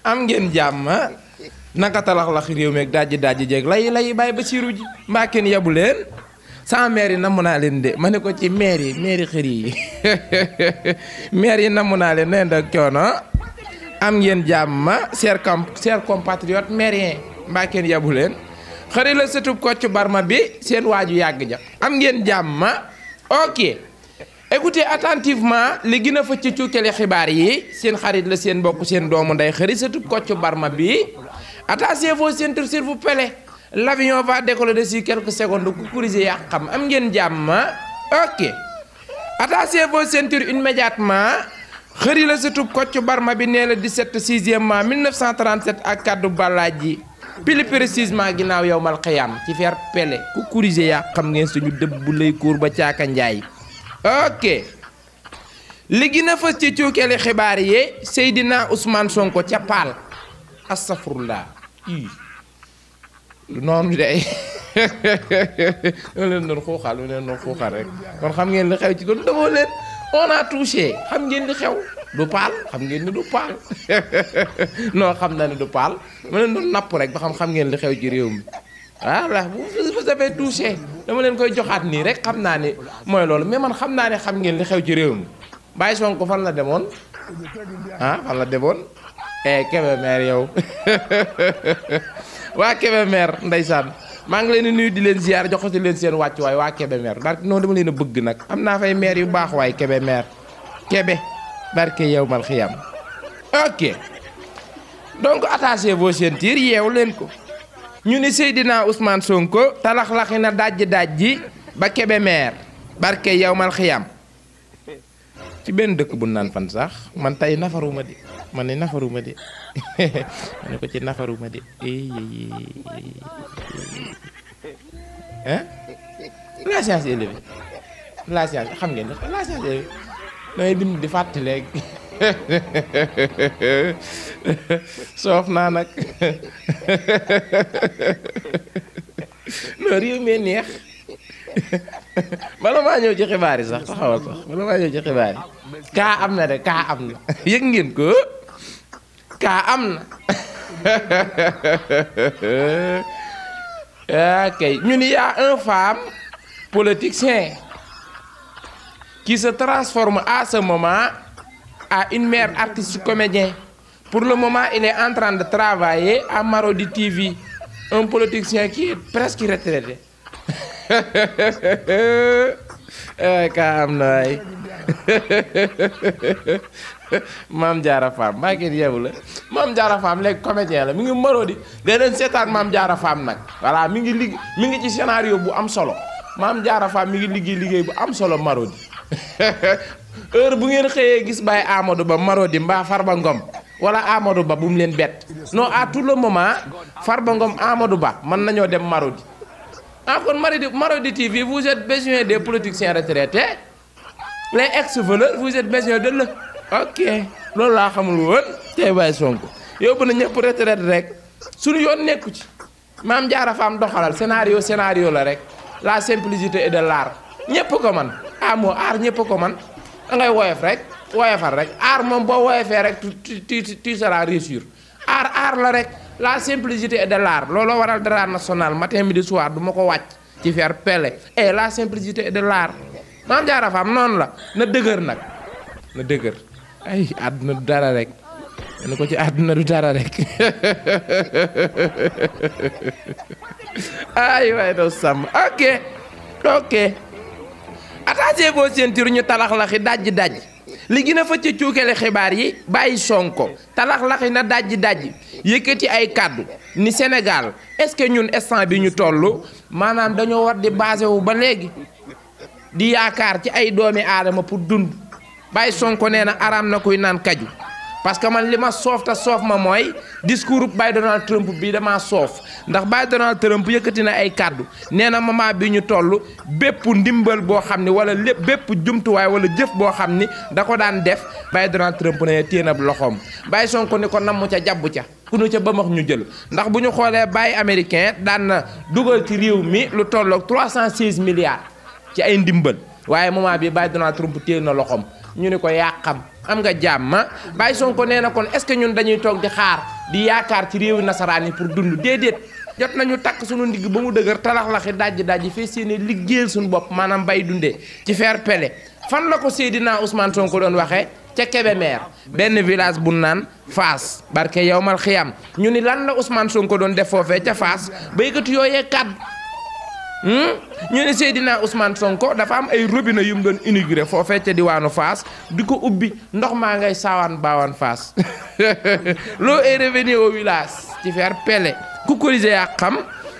am ngeen jàmm naka talax-lax réew meeg dajji jeeg lay bàyyi ba siiru ji mbaa kenn yabu leen sama maire yi namm naa leen de ma ne ko ci maire xër yi maire yi namm naa leen neen dak coono am ngeen jàmm chers compatriotes mairien mbaa kenn yabu leen xëri la sëtub Kocc Barma bi seen waaju yàgg ja am ngeen jàmm ok écoutez attentivement li gën a fa ci cuukeli xibaar yi seen xarit la seen mbokk seen doomu nday xëri sëtub Kocc Barma bi attachez vos ceintures s'il vous plaît l'avion va décoller d'ici quelques secondes ku kurise yaa xam am ngeen jàmm ok attachez vos ceintures immédiatement xëri la sëtub Kocc Barma bi nee la 17 6e mois 1937 ak kaddu balaaji pile précisément ginnaaw yow mal xiyam ci fer pele ku kurise yaa xam ngeen suñu dëbb bu lay kuur ba caaka njaay ok li gën a fës ci cuukeli xibaar yi Seydina Ousmane Sonko ca Paal astafurlah lu noonu de leen doon xuuxal rek kon xam ngeen li xew ci kon dafoo leen on a touché xam ngeen li xew du Paal xam ngeen ni du Paal non xam na ne du Paal ma leen doon napp rek ba xam ngeen li xew ci réew mi voilà vous avez touché dama leen koy joxaat nii rek xam naa ni mooy loolu mais man xam naa ne xam ngeen li xew ci réew mi Baye Sonko fan la demoon fan la demoon Kébémer yow waa Kébémer ndeysaan maa ngi leen di nuyu di leen ziar joxati leen seen wàccuwaay waa Kébémer barke noonu dama leen a bëgg nag am naa fay maire yu baax waay Kébémer Kébé barke yow mal xiyam ok donc attachez vos ceintures yeewu leen ko ñu ni Seydina Ousmane Sonko talax-laxi na dajji ba Kébémer barke yow mal xiyam ci benn dëkk bu naan fan sax man tey nafaruma di ma ne ko ci nafaruma di la science élevée la science xam ngeen la science élevée damay bind di fàtte léegi soof naa nag non réew mi neex bala maa ñëw ci xibaar yi sax taxawal sax bala maa ñëw ci xibaar yi kaa am na de kaa am na yëg ngeen ko kaa am na ok ñu ni y a un femme politicien qui se transforme à ce moment à une mère artiste comédien. Pour le moment, il est en train de travailler à Marodi TV, un politicien qui est presque retraité. Mame Diarra Fam maa ngi yeewu la Mame Diarra Fam léegi comédien la mi ngi Marodi da leen seetaan Mame Diarra Fam nag voilà mi ngi ci scénario bu am solo Mame Diarra Fam mi ngi liggéey bu am solo Marodi heure bu ngeen xëyee gis Baye Amadou Ba Marodi mbaa Farba Ngom wala Amadou Ba bu mu leen bett non à tout le moment Farba Ngom Amadou Ba mën nañoo dem Marodi kon Marodi TV vous êtes besoin des politiciens retraités les ex-voleurs vous êtes besoin de le ok loolu laa xamul woon tey Baye Sonko yóbbu na ñëpp retraite rek suñu yoon nekku ci Mame Diarra Fam doxalal scénario la rek la simplicité et de l'art ñëpp ko man moo aar ñëpp ko man da ngay woyofal rek aar moom boo woyofee rek tu seras réussir aar la rek la simplicité et de l'art looloo waral Dara National matin midi soir du ma ko wàcc ci faire pele et la simplicité et de l'art Mame Diarra Fam noonu la na dëgër nag na dëgër ay àdduna du dara rek ne ko ci àdduna du dara rek ay waay doo sàmm ok attachez vos ceintures ñu talax-laxi dajji li gën a fa ca cuukele xibaar yi Baye Sonko talax-laxi na dajji yëkkati ay kàddu ni Sénégal est-ce que ñun instant bi ñu toll maanaam dañoo war di basé wu ba léegi di yaakaar ci ay doomi aadama pour dund Baye Sonko nee na araam na kuy naan kaju parce que man li ma soof te soof ma mooy discours Baye Donald Trump bi damaa soof ndax Baye Donald Trump yëkkati na ay kàddu nee na moment bi ñu toll bépp ndimbal boo xam ne wala lépp bépp jumtuwaay wala jëf boo xam ni da ko daan def Baye Donald Trump ne téen ab loxoom Baye Sonko ni ko namm ca jàbbu ca ku nu ca bëmax ñu jël ndax bu ñu xoolee Baye américain daan na dugal ci réew mi lu tolloog 316 milliards ci ay ndimbal waaye moment bi Baye Donald Trump téen na loxoom ñu ni ko yaa xam am nga jàmm Baye Sonko nee na kon est-ce que ñun dañuy toog di xaar di yaakaar ci réewi nasaraan yi pour dund déedéet jot nañu takk suñu ndigg ba mu dëgër talax-laxi dajji fee seeni liggéeyal suñu bopp maanaam bay dundee ci faire pele fan la ko Seydina Ousmane Sonko doon waxee ca Kébémer benn village bu naan Fass barke yow mal xiyam ñu ni lan la Ousmane Sonko doon def foofee ca Fass ba yëkkati yooyee kàddu ñu ne Seydina Ousmane Sonko dafa am ay robinet yu mu doon inauguré foofee ca diwaanu Fass di ko ubbi ndox maa ngay saawaan baawaan Fass l'eau est revenue au village ci faire pele ku corriger yaa xam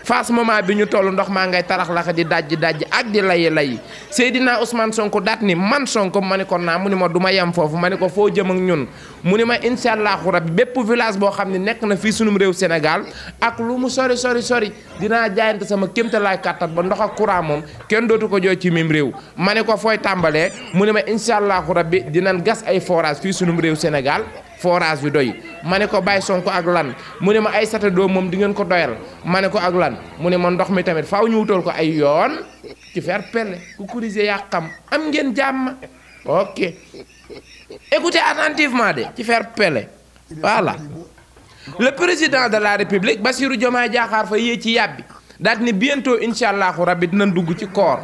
Fass moment bi ñu toll ndox maa ngay tarax laxa di dajji ak di layi Seydina Ousmane Sonko daat ni man Sonko ma ni ko naa mu ni ma du ma yem foofu ma ni ko foo jëm ak ñun mu ni ma incha allahu rabbi bépp village boo xam ne nekk na fii sunum réew Sénégal ak lu mu sori dinaa jaayante sama kéemtalaay kàttan ba ndox ak courant moom kenn dootu ko jooy ci mim réew ma ni ko fooy tàmbalee mu ni ma incha allahu rabbi dinañ gas ay forage fii sunum réew Sénégal forage yu doy ma ne ko Baye Sonko ak lan mu ne ma ay sata doom moom di ngeen ko doyal ma ne ko ak lan mu ne ma ndox mi tamit faaw ñu wutal ko ay yoon ci faire pelle ku corriger yaa xam am ngeen jàmm ok écoutez attentivement de ci faire pelle voilà le président de la république Bassirou Diomaye Diakhar Faye yee ci yàbbi daal ni bientôt incha allahu rabbi dinañ dugg ci koor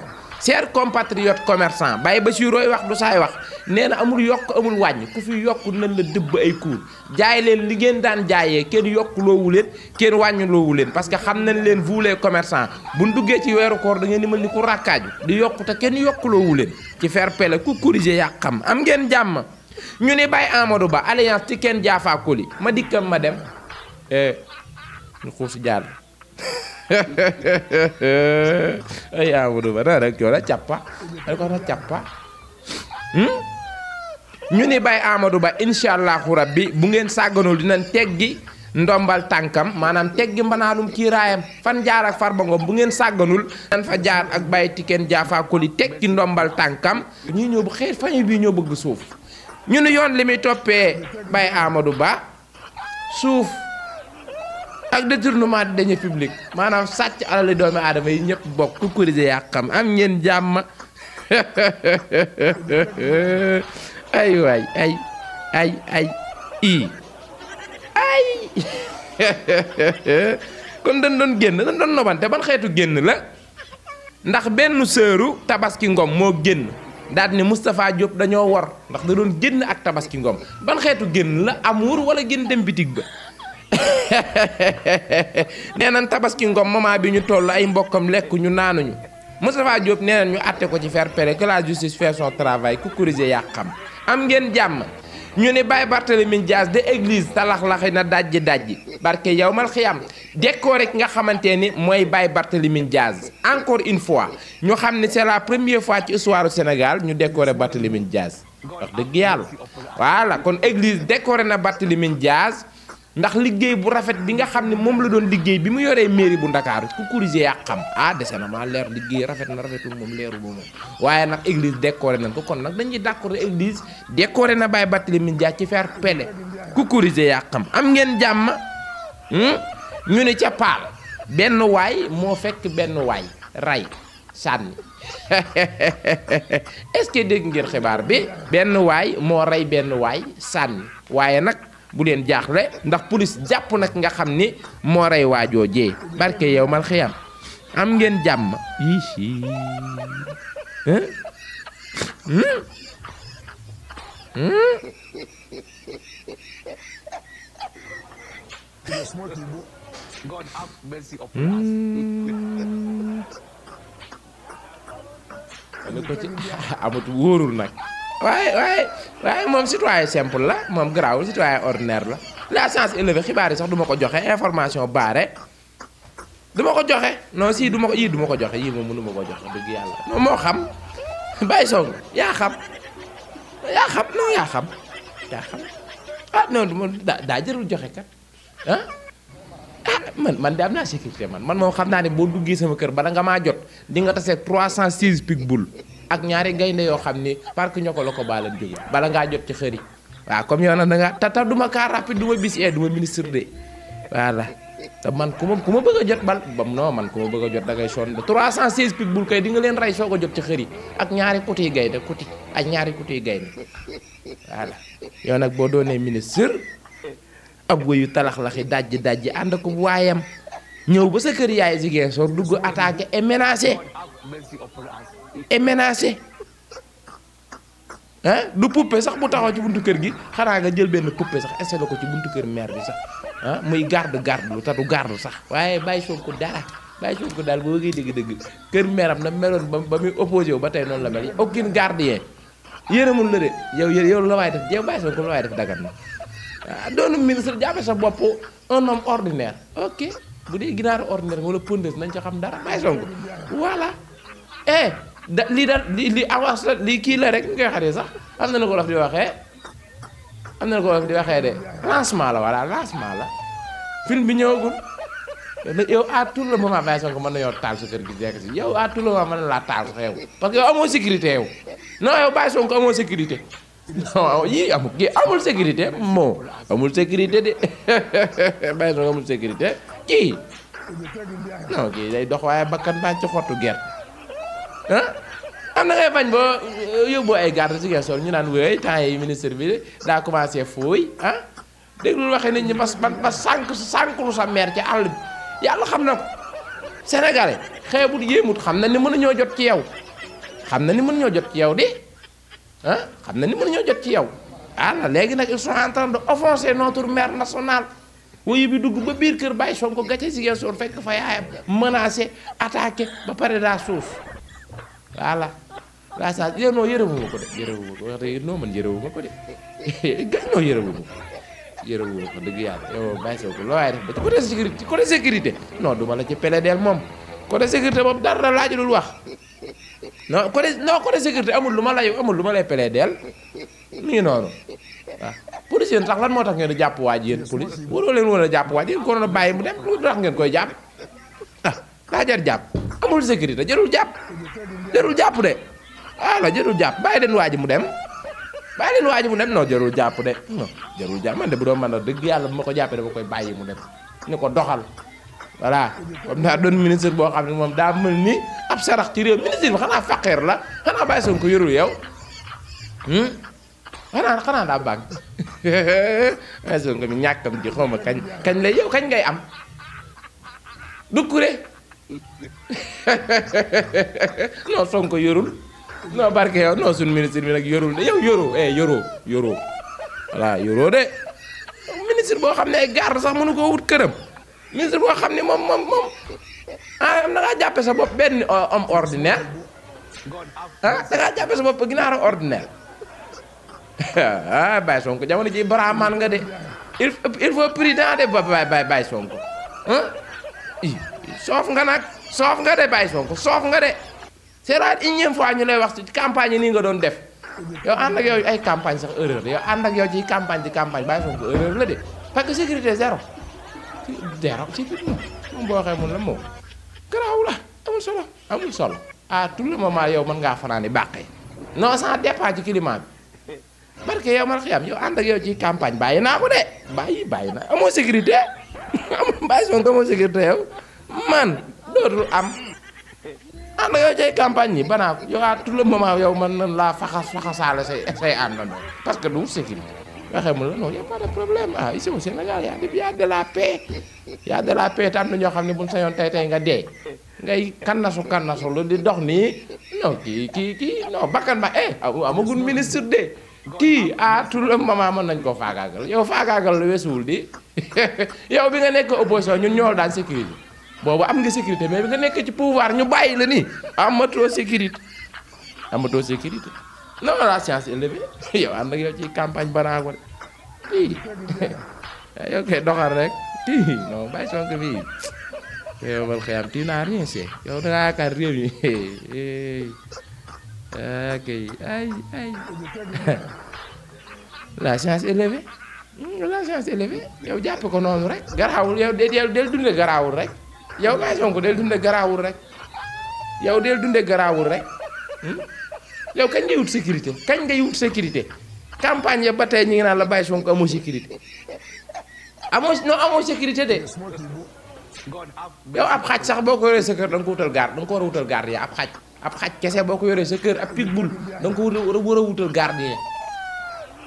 chers compatriotes commerçants Baye Bassirou wax du saay wax nee na amul yokk amul wàññi ku fi yokk nañ la dëbb ay kuur jaay leen li ngeen daan jaayee kenn yokk loowu leen kenn wàññi loowu leen parce que xam nañ leen vous les commerçants buñ duggee ci weeru koor da ngeen di mel ni ku rakkaaju di yokk te kenn yokk loowu leen ci faire pele ku corriger yaa xam am ngeen jàmm ñu ne Baye Amadou Ba alliance ci kenn jaafaa koli ma dikkam ma dem ñu xuus jàll ay Amadou Ba na rek coola cappa da ko na cappa ñu ni Baye Amadou Ba incha allahu rabbi bu ngeen sàgganul dinañ teggi ndombal tànkam maanaam teggi mbanaalum kii raayam fan jaar ak Farba Ngom bu ngeen sàgganul dinañ fa jaar ak Baye Tiken Jaafa Koli teggi ndombal tànkam ñii ñoo bu xeet famille bii ñoo bëgg suuf ñu ni yoon li muy toppee Baye Amadou Ba suuf ak détournement de deniers publics maanaam sàcc alali doomi aadama yi ñëpp bokk ku corriger yaa xam am ngeen jàmm ay waay ay kon dañ doon génn dañ doon nobante ban xeetu génn la ndax benn sëru Tabaski Ngom moo génn daal ni Moustapha Diop dañoo war ndax da doon génn ak Tabaski Ngom ban xeetu génn la amour wala génn dem bitig ba nee nañ Tabaski Ngom moment bi ñu toll ay mbokkam lekk ñu naanuñu Moustapha Diop nee nañ ñu àtte ko ci faire pere que la justice fait son travail ku corriger yaa xam am ngeen jàmm ñu ne Baye Barthélémy Dias de église talax-laxi na dajji barke yow mal xiyam décoré ki nga xamante ni mooy Baye Barthélémy Dias encore une fois ñu xam ne c'est la première fois ci histoire du Sénégal ñu décoré Barthélémy Dias wax dëgg yàlla voilà kon église décoré na Barthélémy Dias ndax liggéey bu rafet bi nga xam ne moom la doon liggéey bi mu yoree mairie bu Ndakaaru ku corriger yaa xam dese na maa leer liggéey rafet na rafetul moom leeru ba moom waaye nag église décoré nañ ko kon nag dañuy d'accord église décoré na Baye Barthélémy Dias ci faire pele ku corriger yaa xam am ngeen jàmm ñu ne ca Paal benn waay moo fekk benn waay ray sànni est-ce que dégg ngeen xibaar bi benn waay moo rey benn waay sànni waaye nag bu leen jaaxle ndax police jàpp nag nga xam ni moo rey waajoo jee barke yow mal xiyam am ngeen jàmm yii ko ci amut wóorul nag waaye moom citoyen simple la moom garaawul citoyen ordinaire la la science élevée xibaar yi sax du ma ko joxe information baare du ma ko joxe non si du ma ko joxe yii moom mënu ma ko joxe dëgg yàlla moom moo xam Baye Sonko yaa xam non du ma daa jërul joxe kat man de am naa sécurité man moom xam naa ne boo duggee sama kër bala nga maa jot di nga tase 306 pitbull ak ñaari gaynde yoo xam ni parc ñoo ko la ko baalan jóge bala ngaa jot ci xëri waaw comme yow nag da nga tata duma car rapide duma bis du ma ministre de voilà te man ku ma bëgg a jot bal bam non man ku ma bëgg a jot da ngay sonn 316 pitbull kay di nga leen rey soo ko jot ci xër yi ak ñaari kuti yi gaynde kuti ak ñaari kuti yi gaynde voilà yow nag boo doonee ministre ab wëyu talax-laxi dajji ànd ko waayam ñëw ba sa kër yaay Ziguinchor dugg attaqué et menacé ah du poupée sax bu taxaw ci buntu kër gi xanaa nga jël benn poupée sax installé ko ci buntu kër maire bi sax ah muy garde lu te du garde sax waaye bàyyi Sonko dara bàyyi Sonko daal boo bëggee dëgg kër maire am na meloon ba muy opposé wu ba tey noonu la mel aucune gardien yërëmul la de yow la waay def yow bàyyi Sonko la waay def dagat na ah doonu ministre jàppe sa bopp un homme ordinaire ok bu dee ginaaru ordinaire wala pondeuse nañ ca xam dara bàyyi Sonko voilà lii avance la lii kii la rek ñu koy xaree sax am na ko la di waxee de lancement la voilà lancement la film bi ñëwagul yow à tout le moment bàyyi Sonko mën nañoo taal sa kër gi jekk si yow à tout le moment mën na laa taal sax yow parce que yow amoo sécurité yow non yow bàyyi Sonko amoo sécurité non yii amul sécurité moo amul sécurité de bàyyi Sonko amul sécurité kii non kii day dox waaye bakkan baa ci xottu gerte am na ngay bañ boo yóbbu ay garde ci Ziguinchor ñu naan wéy temps yi ministre bi daa commencé fooy déglul waxee nit ñi ba sànklu sa maire ci àll bi yàlla xam na ko sénégalais xeebut yéemut xam na ni mënuñoo jot ci yow xam na ni mënuñoo jot ci yow de xam na ni mënuñoo jot ci yow voilà léegi nag ils sont en train de offenser notre maire national wuyu bi dugg ba biir kër Baye Sonko gàcce Ziguinchor fekk fa yaayam menacé attaqué ba pare daa suuf voilà la sa yow noo yërëmuma ko de wax dëgg noo man yërëmuma ko de gañ noo yërëmuma ko dëgg yàlla yow Baye Sonko loo waaye def ba ci côté sécurité non duma la ci PLDL moom côté sécurité boobu dara laajulul wax non côté sécurité amul lu ma lay PLDL mi ngi noonu waaw police yéen tax lan moo tax ngeen di jàpp waaj yéen police waroo leen woon a jàpp waaj yéen ko doon a bàyyi mu dem lu tax ngeen koy jàpp daa jar jàpp amul sécurité jarul jàpp de la jarul jàpp bàyyi leen waaj mu dem non jarul jàpp de non jarul jàpp man de bu doon mën a dëgg yàlla bu ma ko jàppee dama koy bàyyi mu dem ni ko doxal voilà comme daa doon ministre boo xam ne moom daa mel ni ab sarax ci réew ministre bi xanaa faqeer la xanaa Baye Sonko yorul yow xanaa daa bàgg Baye Sonko mi ñàkkam ji xaw ma kañ lay yow kañ ngay am dukkure non Sonko yorul non barke yow non suñu ministre bi nag yorul de yow yoroo voilà yoroo de ministre boo xam ne ay garde sax mënu koo wut këram ministre boo xam ne moom am na ngaa jàppe sa bopp benn homme ordinaire da ngaa jàppe sa bopp ginaaru ordinaire Baye Sonko jamono ji brahman nga de il faut prudent de Baye Sonko soof nga nag soof nga de Baye Sonko soof nga de c'est la énième fois ñu lay wax ci campagne yi nii nga doon def yow ànd ak yow ay campagne sax erreur yow ànd ak yow ci campagne Baye Sonko erreur la de parce que sécurité zéro sécurité moom boo waxee mun la moom garaaw la amul solo à tout le moment yow mën ngaa fanaani bàqee non ça dépend ci climat bi parce que yow man xiyam yow ànd ak yow ci campagne bàyyi naa ko de bàyyi naa amoo sécurité Baye Sonko amoo sécurité yow man dootul am ànd ak yow ci campagne yi banaa ko yow à tout le moment yow man nan laa faxasaale say àndandoo parce que du sécurité waxee mu la non y a pas de problème ici au Sénégal y a de la paix tam na ñoo xam ne buñ sañoon tey nga dee ngay kannasu lu di dox nii non kii non bakkan ba amagul ministre de kii à tout le moment mën nañ koo faagaagal yow faagaagal la weesuwul di yow bi nga nekk opposition ñun ñoo daan sécurité boobu am nga sécurité mais bi nga nekk ci pouvoir ñu bàyyi la nii amatoo sécurité non la science élevée yow ànd ak yow ci campagne banaago de kii yow kay doxal rek kii non Baye Sonko bii yow man xëyam tu n'as rien c'est yow da ngaa yaakaar réew mi kay ay la science élevée yow jàpp ko noonu rek garaawul yow del dunde garaawul rek yow Baye Sonko del dunde garaawul rek yow kañ ngay wut sécurité campagne ya ba tey ñu ngi naan la Baye Sonko amoo sécurité amoo sécurité de yow ab xaj sax boo ko yoree sa kër da nga ko wutal garde da nga ko war a wutal gardien ab xaj kese boo ko yoree sa kër ab pitbull da nga ko war a wutal gardien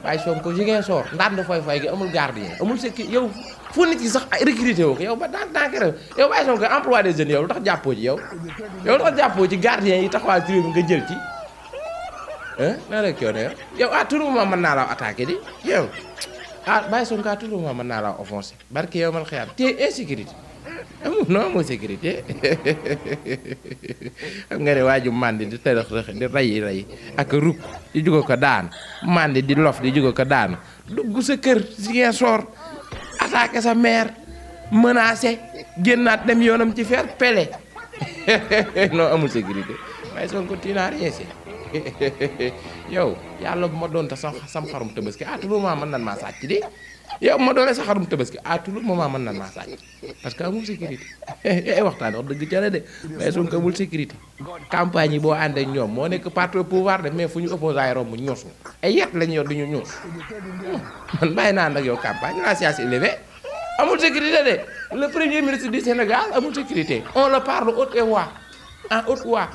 waaye Sonko Ziguinchor ndànd fay gi amul gardien amul sécurité yow fu nit ki sax recruté woo ko yow ba dans kër yow waaye Sonko emploi des jeunes yow lu tax jàppoo ci yow lu tax jàppoo ci gardien yi taxawal ci réew mi nga jël ci na la coono yow à tout moment mën naa la attaqué di yow bàyyi Sonko à tout moment mën naa la offensé barke yow man xëyam te insécurité amoo sécurité xam nga ne waaju mandi di tërëx di ray ak rukk di jugo ko daan mandi di lof di jugo ko daan dugg sa kër Ziguinchor attaqué sa mère menacé génnaat dem yoonam ci faire pele non amul sécurité waaye Sonko tu n'as rien yow yàlla bu ma doon te sam xarum tabaski à tout moment mën nan maa sàcc di yow ma doole sa xarum tabaski à tout moment mën nan maa sàcc parce que amul sécurité waxtaan wax dëgg ca la de mais Sonko amul sécurité campagne yi boo ànd ak ñoom moo nekk parti au pouvoir de mais fu ñu opposé ay romb ñoosu ay yet lañu yor di ñu ñoos man bàyyi naa nag yow campagne la science élevée amul sécurité de le premier ministre du Sénégal amul sécurité on le parle haute voix en haute voix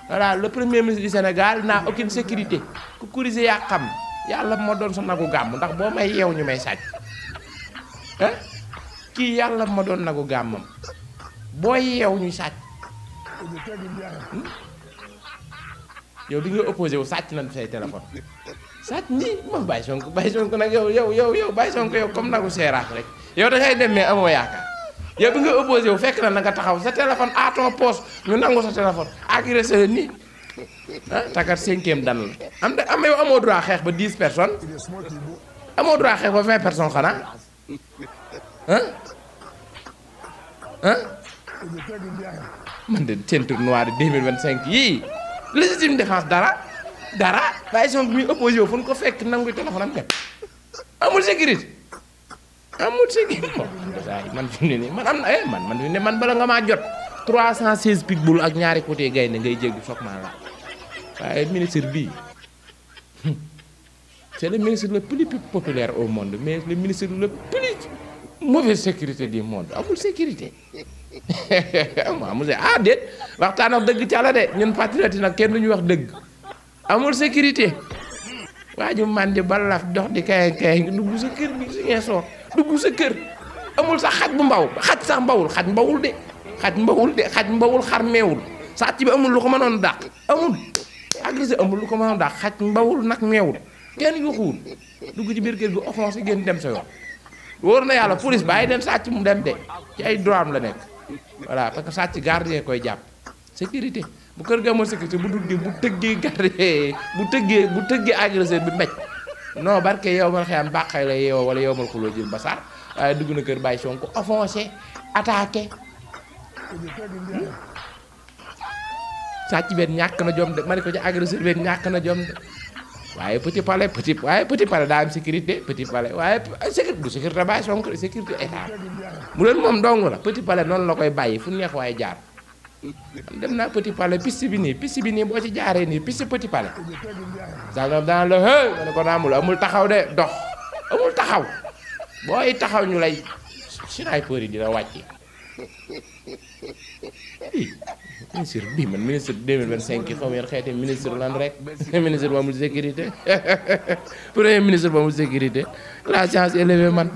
voilà le premier ministre du Sénégal n'a aucune sécurité ku kurise yaa xam yàlla ma doon sa nagu gàmm ndax boo may yeew ñu may sàcc kii yàlla ma doon nagu gàmmam boo yeew ñu sàcc yow bi nga opposé wu sàcc nañ say téléphone sàcc nii moom Baye Sonko nag yow Baye Sonko yow comme nagu seeraat rek yow da ngay dem mais amoo yaakaar yow bi nga opposé wu fekk na nga taxaw sa téléphone à ton poste ñu nangu sa téléphone agressé la nii takat 5e dan la am yow amoo droit xeex ba 10 personnes amoo droit xeex ba 20 personnes xanaa man de ceinture noire 2025 yii légitime défense dara Baye Sonko bi muy opposé wu fu ñu ko fekk nangu téléphone am dem amul sécurité man fi mu ne nii man am na man fi ne man bala nga maa jot 316 pitbull ak ñaari côté gaynde ngay jéggi soog maa la waaye ministre bii c'est le ministre le plus populaire au monde mais le ministre le plus mauvaise sécurité du monde amul sécurité amul déet waxtaan ak dëgg ca la de ñun patriote yi nag kenn duñu wax dëgg amul sécurité waa ju mandi balaf dox di kay dugg sa kër bi Ziguinchor dugg sa kër amul sax xaj bu mbaw xaj sax mbawul xaj mbawul xar meewul sàcc bi amul lu ko mënoon dàq amul agressé amul lu ko mënoon dàq xaj mbawul nag meewul kenn yuxuwul dugg ci biir kër gi offense génn dem sa yoon wóor na yàlla police bàyyi den sàcc mu dem de ci ay droit am la nekk voilà parce que sàcc gardien koy jàpp sécurité bu kër ga amul sécurité bu duggee bu tëggee gardien bu tëggee agresseur bi mbéj non barke yow mal xëyam bàqay la yeewoo wala yow mal xuloo jël basaar waaye dugg na kër Baye Sonko offensé attaqué sàcc benn ñàkk na jom de ma ne ko ci agresseur benn ñàkk na jom de waaye petit palais daa am sécurité petit palais waaye sécurité du sécurité Baye Sonko sécurité état mu leen moom dong la petit palais noonu la koy bàyyi fu neex waaye jaar dem naa petit palais piste bi nii boo ci jaaree nii piste petit palais sangam daan la hey ma ne ko amul taxaw de dox amul taxaw booy taxaw ñu lay sniper yi dina wàcc ministre bii man ministre 2025 xaw ma xeeti ministre lan rek ministre bu amul sécurité premier ministre bu amul sécurité la science élevée man